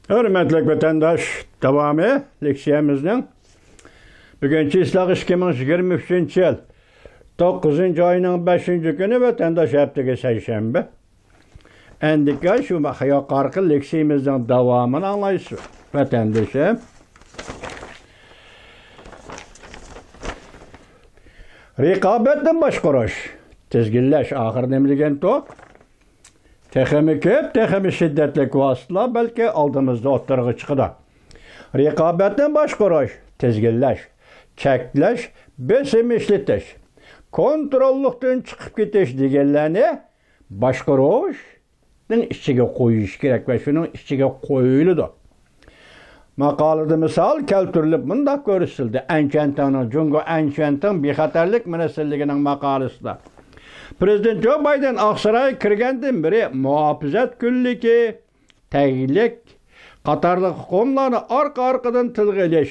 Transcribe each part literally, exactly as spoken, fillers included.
ھۆرمەتلىك ۋەتەنداش، داۋامى لېكسىيەمىزنىڭ بۈگۈن چىسلاق ئىككى مىڭ يىگىرمە ئۈچىنچى يىل توققۇزىنچى ئاينىڭ بەشىنچى كۈنى ۋەتەنداش ھەپتىگە سەيشەنبە. ئەندىكە شۇ يۇقىرىقى لېكسىيىمىزنىڭ داۋامىنى ئاڭلايسىز، ۋەتەندىشىم. رىقابەتنى باشقۇرۇش، تىزگىنلەش ئاخىرى نېمە دېگەنتۇ؟ تېخىمۇ كۆپ، تېخىمۇ شىددەتلىك ۋاسىتىلەر بەلكى ئالدىمىزدا ئوتتۇرىغا چىقىدۇ. رىقابەتنى باشقۇرۇش، تىزگىنلەش، چەكلەش، بېسىم ئىشلىتىش، كونتروللۇقتىن چىقىپ كېتىش دېگەنلەرنى باشقۇرۇشنىڭ ئىچىگە قويۇش كېرەك ۋە شۇنىڭ ئىچىگە قويۇلىدۇ. ماقالىدە مىسال كەلتۈرۈلۈپ مۇنداق كۆرسىتىلدى، ئەنچۈەنتىڭنىڭ، جۇڭگو ئەنچۈەنتىڭ بىخەتەرلىك مىنىستىرلىكىنىڭ ماقالىسىدا، پىرېزىدېنت جو بايدېن ئاقسارايغا كىرگەندىن بېرى مۇھاپىزەت كۈنلۈكى، تەگلىك قاتارلىق ئۇقۇملارنى ئارقا-ئارقىدىن تىلغا ئېلىش،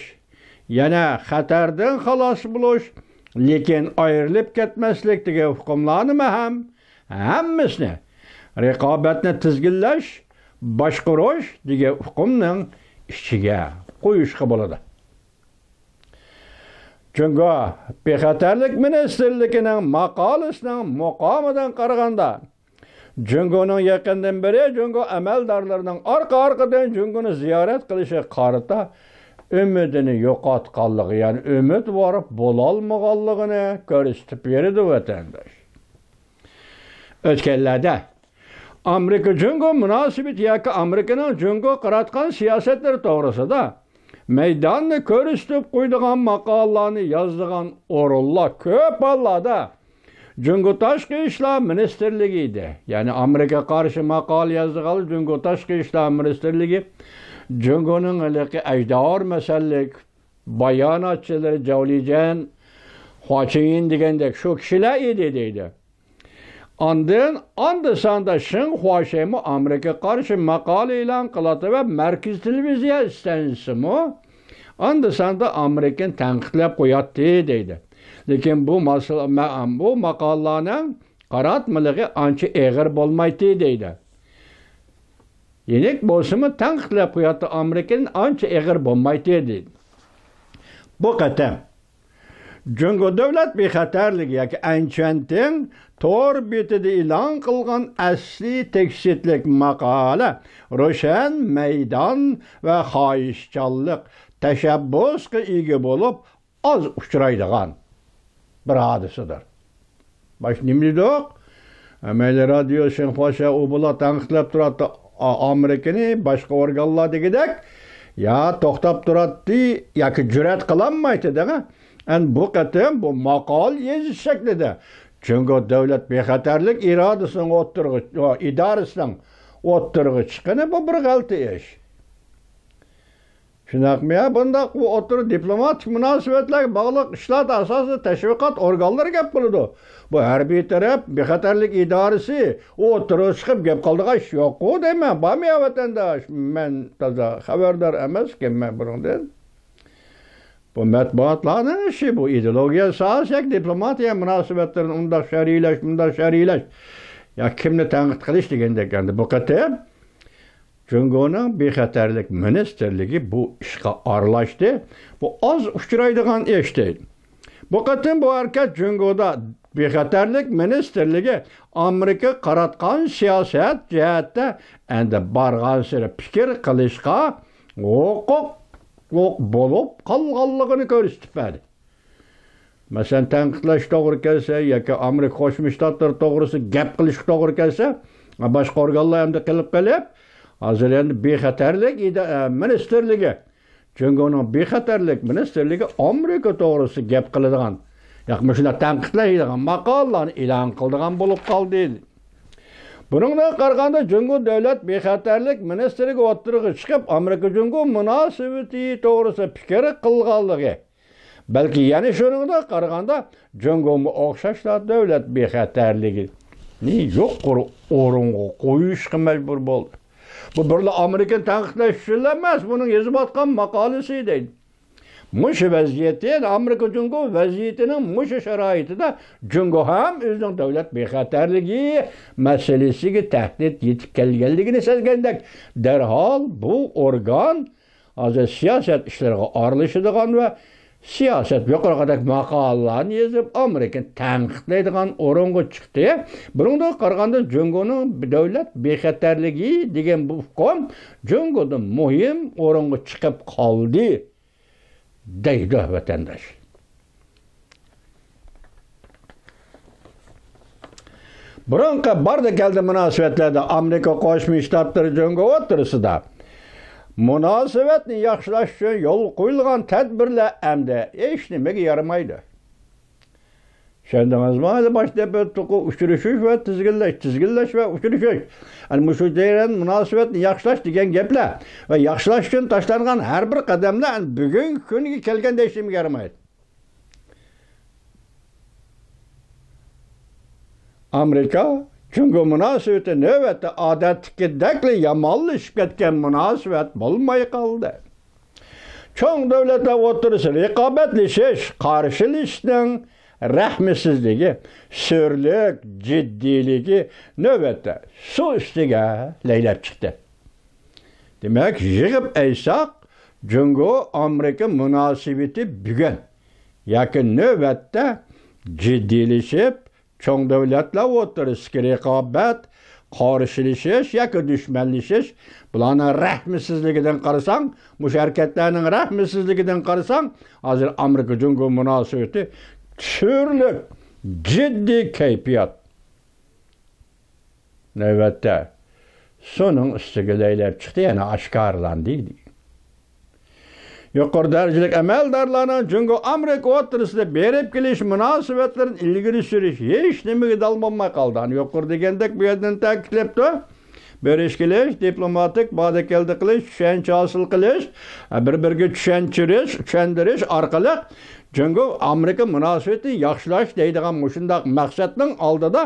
يەنە خەتەردىن خالاس بولۇش، لېكىن ئايرىلىپ كەتمەسلىك دېگەن ئۇقۇملارنىمۇ ھەم ھەممىسىنى رىقابەتنى تىزگىنلەش، باشقۇرۇش دېگەن ئۇقۇمنىڭ ئىچىگە قويۇشقا بولىدۇ. جۇڭگو بىخەتەرلىك مىنىستىرلىكىنىڭ ماقالىسىنىڭ مۇقامىدىن قارىغاندا، جۇڭگونىڭ يېقىندىن بېرى جۇڭگو ئەمەلدارلىرىنىڭ ئارقا-ئارقىدىن جۇڭگونى زىيارەت قىلىشىغا قارىتا ئۈمىدىنى يوقاتقانلىقى، يەنى ئۈمىدۋار بولالمىغانلىقىنى كۆرسىتىپ بېرىدۇ، ۋەتەنداش. ئۆتكەنلەردە ئامېرىكا جۇڭگو مۇناسىۋىتى ياكى ئامېرىكىنىڭ جۇڭگوغا قاراتقان سىياسەتلىرى توغرىسىدا مەيداننى كۆرسىتىپ قويىدىغان ماقالىلارنى يازىدىغان ئورۇنلار كۆپ ھاللاردا جۇڭگو تاشقى ئىشلار مىنىستىرلىكى ئىدى. يەنى ئامېرىكىغا قارشى ماقالە يازىدىغانلار جۇڭگو تاشقى ئىشلار مىنىستىرلىكى، جۇڭگونىڭ ھېلىقى ئەجدىھا مەسىلىلىك باياناتچىلىرى جاۋ لىجيەن، خۇا چىڭيىن دېگەندەك شۇ كىشىلەر ئىدى دەيدۇ. ئاندىن ئاندا-ساندا شېڭ خۇاشېمۇ ئامېرىكىغا قارشى ماقالە ئېلان قىلاتتى ۋە مەركىزىي تېلېۋىزىيە ئىستانسىسىمۇ ئاندا-ساندا ئامېرىكىنى تەنقىدلەپ قوياتتى دەيدۇ. لېكىن بۇ ماسىلا-، مە-، بۇ ماقالىلەرنىڭ قاراتمىلىقى ئانچە ئېغىر بولمايتتى دەيدۇ. يېنىك بولسىمۇ تەنقىدلەپ قوياتتى، ئامېرىكىنى ئانچە ئېغىر بولمايتتى دەيدۇ. بۇ قېتىم جۇڭگو دۆلەت بىخەتەرلىكى ياكى ئەنچۈەنتىڭ تور بېتىدە ئېلان قىلغان ئەسلىي تېكىستلىك ماقالە روشەن مەيدان ۋە خاھىشچانلىق تەشەببۇسقا ئىگە بولۇپ، ئاز ئۇچرايدىغان بىر ھادىسىدۇر. باش نېمە دېدۇق؟ مەيلى رادىيو شىنخۇا شياۋ ئۇ بۇلار تەنقىدلەپ تۇراتتى ئا-، ئامېرىكىنى، باشقا ئورگانلار دېگۈدەك، يا توختاپ تۇراتتى ياكى جۈرئەت قىلالمايتتى دەڭە. ئەن بۇ قېتىم بۇ ماقالە يېزىش شەكلىدە جۇڭگو دۆلەت بىخەتەرلىك ئىرادىسىنىڭ ئوتتۇرىغا، ئىدارىسىنىڭ ئوتتۇرىغا چىققىنى بۇ بىر غەلىتە ئىش. شۇنداقمۇ يا؟ بۇنداق بۇ ئوتتۇرا دىپلوماتىك مۇناسىۋەتلەرگە باغلىق ئىشلاردا ئاساسىي تەشۋىقات ئورگانلىرى گەپ قىلىدۇ. بۇ ھەربىي تەرەپ بىخەتەرلىك ئىدارىسى ئوتتۇرىغا چىقىپ گەپ قىلىدىغان ئىش يوققۇ دەيمەن. بارمۇ يا ۋەتەنداش؟ مەن تازا خەۋەردار ئەمەسكەنمەن بۇنىڭدىن. بۇ مەتبۇئاتلارنىڭ ئىشى، بۇ ئىدېئولوگىيە ساھەسى ياكى دىپلوماتىيە مۇناسىۋەتلىرىنى ئۇنداق شەرھلەش، مۇنداق شەرھلەش. يا كىمنى تەنقىد قىلىش دېگەندەك ئەمدى بۇ قېتىم جۇڭگونىڭ بىخەتەرلىك مىنىستىرلىكى بۇ ئىشقا ئارىلاشتى. بۇ ئاز ئۇچرايدىغان ئىش دەيدۇ. بۇ قېتىم بۇ ھەرىكەت جۇڭگودا بىخەتەرلىك مىنىستىرلىكى ئامېرىكىغا قاراتقان سىياسەت جەھەتتە ئەمدى بارغانسېرى پىكىر قىلىشقا ھوقۇقلۇق بولۇپ قالغانلىقىنى كۆرسىتىپ بەردى. مەسىلەن، تەنقىدلەش توغرا كەلسە ياكى ئامېرىكا قوشما شتاتلىرى توغرىسىدا گەپ قىلىشقا توغرا كەلسە، باشقا ئورگانلار ئەمدى قىلىپ قېلىپ، ھازىر ئەمدى بىخەتەرلىك ئىدا-، ئە، مىنىستىرلىكى، جۇڭگونىڭ بىخەتەرلىك مىنىستىرلىكى ئامېرىكا توغرىسىدا گەپ قىلىدىغان، ياكى مۇشۇنداق تەنقىدلەيدىغان ماقالىلارنى ئېلان قىلىدىغان بولۇپ قالدى. بۇنىڭدىن قارىغاندا، جۇڭگو دۆلەت بىخەتەرلىك مىنىستىرلىكى ئوتتۇرىغا چىقىپ، ئامېرىكا جۇڭگو مۇناسىۋىتى توغرىسىدا پىكىر قىلغانلىقى، بەلكى يەنە شۇنىڭغا قارىغاندا، جۇڭگومۇ ئوخشاشلا دۆلەت بىخەتەرلىكىنى يۇقىرى ئورۇنغا قويۇشقا مەجبۇر بولدى. بۇ بىرلا ئامېرىكىنى تەنقىدلەش ئۈچۈنلا ئەمەس، بۇنىڭ يېزىۋاتقان ماقالىسى دەيدۇ. مۇشۇ ۋەزىيەتتە، يەنى ئامېرىكا جۇڭگو ۋەزىيىتىنىڭ مۇشۇ شارائىتىدا جۇڭگو ھەم ئۆزىنىڭ دۆلەت بىخەتەرلىكى مەسىلىسىگە تەھدىت يېتىپ كەلگەنلىكىنى سەزگەندەك، دەرھال بۇ ئورگان ھازىر سىياسەت ئىشلىرىغا ئارىلىشىدىغان ۋە سىياسەت يۇقىرىقىدەك ماقالىلەرنى يېزىپ، ئامېرىكىنى تەنقىدلەيدىغان ئورۇنغا چىقتى. بۇنىڭدىن قارىغاندا، جۇڭگونىڭ دۆلەت بىخەتەرلىكى دېگەن بۇ ئۇقۇم جۇڭگودا مۇھىم ئورۇنغا چىقىپ قالدى، دەيدۇ ۋەتەنداش. بۇرۇنقى باردى-كەلدى مۇناسىۋەتلەردە ئامېرىكا قوشما شتاتلىرى جۇڭگو ئوتتۇرىسىدا مۇناسىۋەتنى ياخشىلاش ئۈچۈن يولغا قويۇلغان تەدبىرلەر ئەمدى ھېچنېمىگە يارىمايدۇ. چۈشەندىڭىزمۇ؟ ھېلى باشتا بىر توقۇ ئۇچرىشىش ۋە تىزگىنلەش، تىزگىنلەش ۋە ئۇچرىشىش. ئەنە مۇشۇ جەريان مۇناسىۋەتنى ياخشىلاش دېگەن گەپلەر ۋە ياخشىلاش ئۈچۈن تاشلانغان ھەر بىر قەدەملەر ئەنە بۈگۈنكى كۈنگە كەلگەندە ھېچنېمىگە يارىمايدۇ. ئامېرىكا جۇڭگو مۇناسىۋىتى نۆۋەتتە ئادەتتىكىدەكلا يامانلىشىپ كەتكەن مۇناسىۋەت بولماي قالدى. چوڭ دۆلەتلەر ئوتتۇرىسىدا رىقابەتلىشىش، قارشىلىشىشنىڭ رەھمىسىزلىكى، سۈرلۈك جىددىيلىكى نۆۋەتتە سۇ ئۈستىگە لەيلەپ چىقتى. دېمەك، يىغىپ ئېيتساق، جۇڭگو ئامېرىكا مۇناسىۋىتى بۈگۈن ياكى نۆۋەتتە جىددىيلىشىپ، چوڭ دۆلەتلەر ئوتتۇرىسىدىكى رىقابەت، قارشىلىشىش ياكى دۈشمەنلىشىش، بۇلارنىڭ رەھمىسىزلىكىدىن قارىساڭ، مۇشۇ ھەرىكەتلەرنىڭ رەھمىسىزلىكىدىن قارىساڭ، ھازىر ئامېرىكا جۇڭگو مۇناسىۋىتى تۈرلۈك جىددىي كەيپىيات. نۆۋەتتە سۇنىڭ ئۈستىگە لەيلەپ چىقتى، يەنە ئاشكارىلاندى. يۇقىرى دەرىجىلىك ئەمەلدارلارنىڭ جۇڭگو ئامېرىكا ئوتتۇرىسىدا بېرىپ كېلىش مۇناسىۋەتلىرىنى ئىلگىرى سۈرۈش ھېچنېمىگە دال بولماي قالدى. ئەنە يۇقىرى دېگەندەك بۇ يەردىن تەكىتلەپتۇ. بېرىش كېلىش، دىپلوماتىك باردى كەلدى قىلىش، چۈشەنچە ھاسىل قىلىش، بىر بىرىگە چۈشەنچۈرۈش، چۈشەندۈرۈش ئارقىلىق جۇڭگو ئامېرىكا مۇناسىۋىتىنى ياخشىلاش دەيدىغان مۇشۇنداق مەقسەتنىڭ ئالدىدا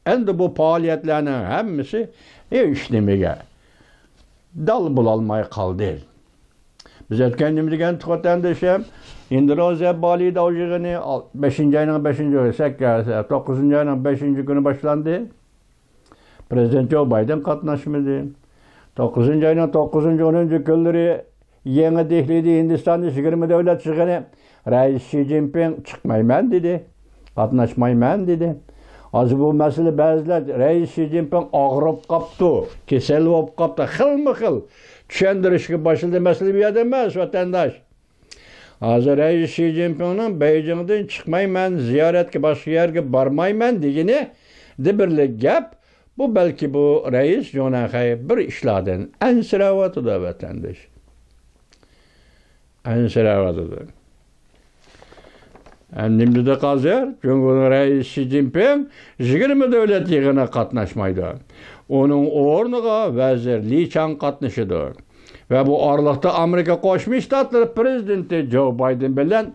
ئەمدى بۇ پائالىيەتلەرنىڭ ھەممىسى ھېچنېمىگە دال بولالماي قالدى. بىز ئۆتكەن نېمە دېگەنتۇق، ۋەتەندىشىم؟ ئىندونېزىيە بالىدا ئۇ يىغىنى بەشىنچى ئاينىڭ بەشىنچى كۈنى، سەككىز، توققۇزىنچى ئاينىڭ بەشىنچى كۈنى باشلاندى. پرېزىدېنت جو بايدېن قاتناشمىدى. توققۇزىنچى ئاينىڭ توققۇزىنچى، ئونىنچى كۈنلىرى يېڭى دېھلىدە ھىندىستاندا يىگىرمە دۆلەت يىغىنى، رەئىس شى جىنپىڭ چىقمايمەن دېدى، قاتناشمايمەن دېدى. ھازىر بۇ مەسىلە بەزىلەر رەئىس شى جىنپىڭ ئاغرىپ قاپتۇ، كېسەل بولۇپ قاپتۇ، خىلمۇ خىل چۈشەندۈرۈشكە باشلىدى. مەسىلە بۇ يەردە ئەمەس، ۋەتەنداش. ھازىر رەئىس شى جىنپىڭنىڭ بېيجىڭدىن چىقمايمەن، زىيارەتكە باشقا يەرگە بارمايمەن دېگىنى دە بىرلىك گەپ. بۇ بەلكى بۇ رەئىس جۇڭنەنخەي بىر ئىشلاردىن ئەنسىرەۋاتىدۇ، ۋەتەنداش. ئەنسىرەۋاتىدۇ. ئەمدى نېمە دېدۇق ھازىر؟ جۇڭگونىڭ رەئىسى شى جىنپىڭ يىگىرمە دۆلەت يىغىنىغا قاتناشمايدۇ. ئۇنىڭ ئورنىغا ۋەزىر لى چاڭ قاتنىشىدۇ. ۋە بۇ ئارىلىقتا ئامېرىكا قوشما شتاتلىرى پرېزىدېنتى جو بايدېن بىلەن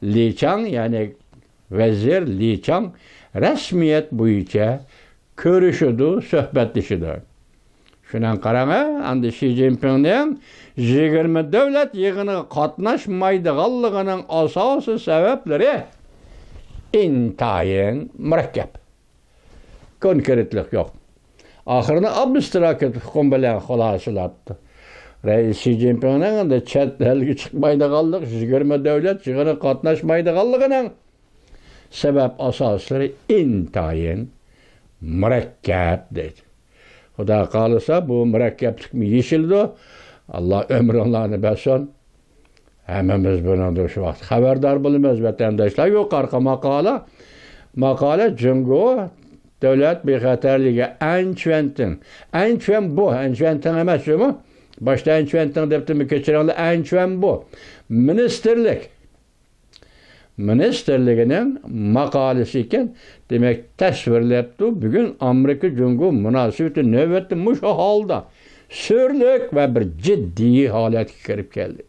لى چاڭ، يەنى ۋەزىر لى چاڭ رەسمىيەت بويىچە كۆرۈشىدۇ، سۆھبەتلىشىدۇ. شۇنىڭ قاراڭ، ئەمدى شى جىنپىڭنىڭ يىگىرمە دۆلەت يىغىنىغا قاتناشمايدىغانلىقىنىڭ ئاساسىي سەۋەبلىرى ئىنتايىن مۇرەككەپ. كونكرېتلىق يوق. ئاخىرىنى ئابستراكت ئۇقۇم بىلەن خۇلاسىلاپتۇ. رەئىس شى جىنپىڭنىڭ ئەمدى چەت ئەلگە چىقمايدىغانلىق، يىگىرمە دۆلەت يىغىنىغا قاتناشمايدىغانلىقىنىڭ سەۋەب ئاساسلىرى ئىنتايىن مۇرەككەپ دەيدۇ. خۇدا خالىسا، بۇ مۇرەككەپلىكمۇ يېشىلىدۇ. ئاللا ئۆمرۈڭلارنى بەرسۇن. ھەممىمىز بۇنىڭدىن شۇ ۋاقىت خەۋەردار بولىمىز، ۋەتەنداشلار. يۇقىرىقى ماقالە، ماقالە جۇڭگو دۆلەت بىخەتەرلىكى ئەنچۈەنتىڭ. ئەنچۈەن بۇ، ئەنچۈەنتىڭ ئەمەس جۇمۇ. باشتا ئەنچۈەنتىڭ دەپتىمۇ، كەچۈرۈڭلار، ئەنچۈەن بۇ. مىنىستىرلىك. مىنىستىرلىكىنىڭ ماقالىسى ئىكەن. دېمەك، تەسۋىرلەپتۇ. بۈگۈن ئامېرىكا جۇڭگو مۇناسىۋىتى نۆۋەتتە مۇشۇ ھالدا، سۈرلۈك ۋە بىر جىددىي ھالەتكە كىرىپ كەلدى.